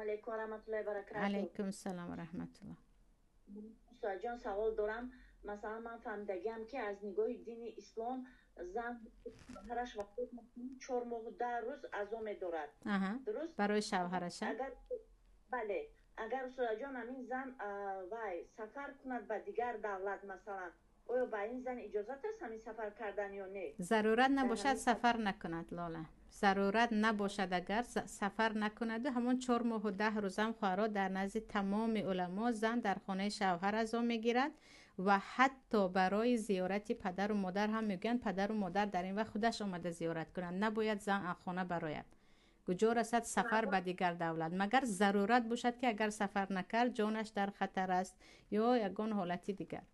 Алайкум ва раҳматуллоҳи ва баракатуҳ. Алайкум салом ва раҳматуллоҳ. Устодҷон, савол дорам. Масалан, ман фаҳмидагиам, ки аз нигоҳи дини ислом зан шавҳараш вафот мекунад, 4 моҳу 10 рӯз азо медорад. Дуруст? Барои шавҳараша. Агар, бале, агар, устодҷон, ҳамин зан вай сафар кунад ба дигар давлат, масалан, оё ба ин зан иҷозат аст ҳамин сафар кардан ё не? Зарурат набошад, сафар накунад, Лола. Зарурат набошад, агар сафар накунаду ҳамон 4 моҳу 10 рӯзам, хоҳаро, дар назди тамоми уламо зан дар хонаи шавҳар азо мегирад ва ҳатто барои зиёрати падару модар ҳам мегӯянд, падару модар дар ин вақт худаш омада зиёрат кунанд. Набояд зан аз хона барояд. Куҷо расад сафар ба дигар давлат? Магар зарурат бошад, ки агар сафар накард, ҷонаш дар хатар аст ё ягон ҳолати дигар.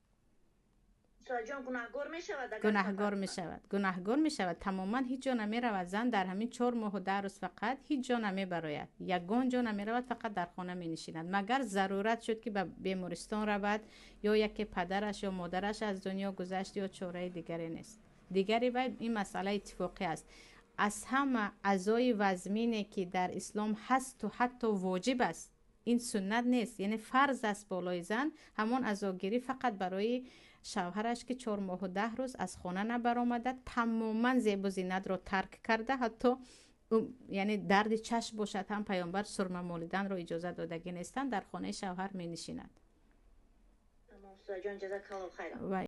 Гунаҳгор мешавад, гунаҳгор мешавад тамоман. Ҳеҷ ҷо намеравад зан дар ҳамин 4 моҳу 10 рӯз. Фақат ҳеҷ ҷо намебарояд, ягон ҷо намеравад, фақат дар хона менишинад. Магар зарурат шуд, ки ба бемористон равад ё яке падараш ё модараш аз дунё гузашт ё чораи дигаре нест. Дигаре вай ин масъала иттифоқӣ аст. Аз ҳама азои вазмине, ки дар ислом ҳасту ҳатто воҷиб аст, ин суннат нест, яъне фарз аст болои зан, ҳамон азогирӣ фақат барои шавҳараш, ки 4 моҳу 10 рӯз аз хона набаромада, тамоман зебу зинатро тарк карда, ҳатто яъне дарди чашм бошад ҳам, пайғамбар сурма молиданро иҷозат додагӣ нестанд, дар хонаи шавҳар менишинад.